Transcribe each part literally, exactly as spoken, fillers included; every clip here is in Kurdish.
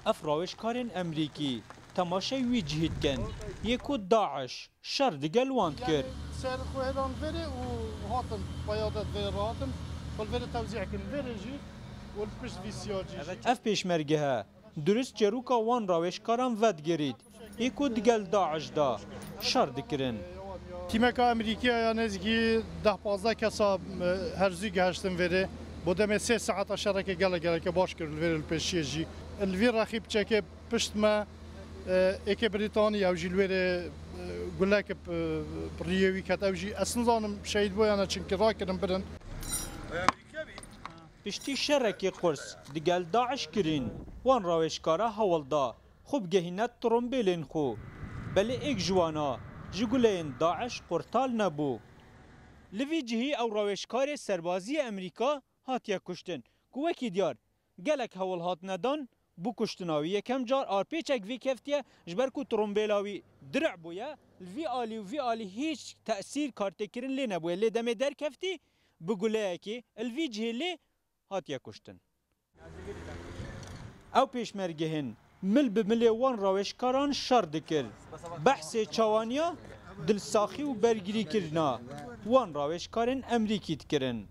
Ev rawêjkarên Emerîkî temaşey wî cihî dikin, yê ku DAIŞ şer digel wan dikir. Ser xwe hêlan verê û hatin peyadet vê re hatin, xwe li verê tewzî kin verê jî û li pişt vî siya cî jî. Ev pêşmergehe durist çêroka wan rawêjkaran vedigirît, yê ku digel DAIŞ de şer dikirin. Tîmeka Emerîkiya ya nêzîkî deh pazdeh kesa, e, her zû gehiştin verê. Bo demê sê saeta şereke gelek geleke baş kir li verê li pêşiyê jî. Li vî rexî piçekê pişt me, e, êkê Brîtanî ew jî li wêrê, e, gulek bi, bi riyê wî ket. Ew jî ez nizanim şehîd bû ya ne çinkî rakirin birin. Piştî şerekê qurs digel DAIŞ kirîn, wan rawêjkara hewl da xwe bigehîne tirombêlên xwe. Belê êk ji wana ji guleyên DAIŞ qurtal nebû. Li vî cihî ew rawêjkarê serbazî yê Emerîka hatiye kuştin, ku wekî diyar gelek hewl hatine dan bo kuştina wî. Yekem car arpêçek vêkeftiye, ji ber ku tirombêla wî diri'bûye, li vî alî û vî alî hîç tesîr kartêkirin lê nebûye. Lê demê derkeftî, bi guleyekê li vî cihê lê hatiye kuştin. Ew pêşmergehên mil bi milê wan rawêjkaran şer dikir. Behsê çawaniya, dilsaxî û bergirîkirina wan rawêjkarên Emerîkî dikirin.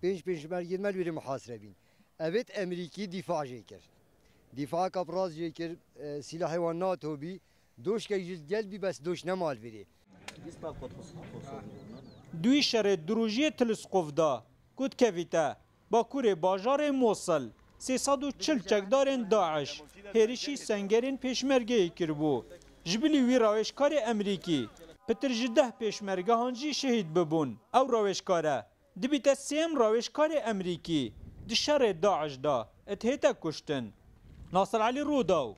Pênc pêşmergên me li wêrê muhasire bîn. Evêt Emerîkî dîfa jê kir. Dîfaka bi rast jê kir, e, sîlahê wan NATO bî. Doşkek jî gel bî, bes doş nema li vêrê. Duyî şerê dirojiyê Telskov da ku dikevîte bakurê bajarê Mosil, sê sed û çil çekdarên DAIŞ hêrişî sengerên pêşmergeyê kiribû. Ji bilî wî rawêjkarê Emerîkî pitir ji deh pêşmergehan jî şehîd bibûn. Ew rawêjkare dibîte sêyem rawêjkarê Emerîkî di şerê DAIŞ de dihête kuştin. Nasir Elî Rûdaw.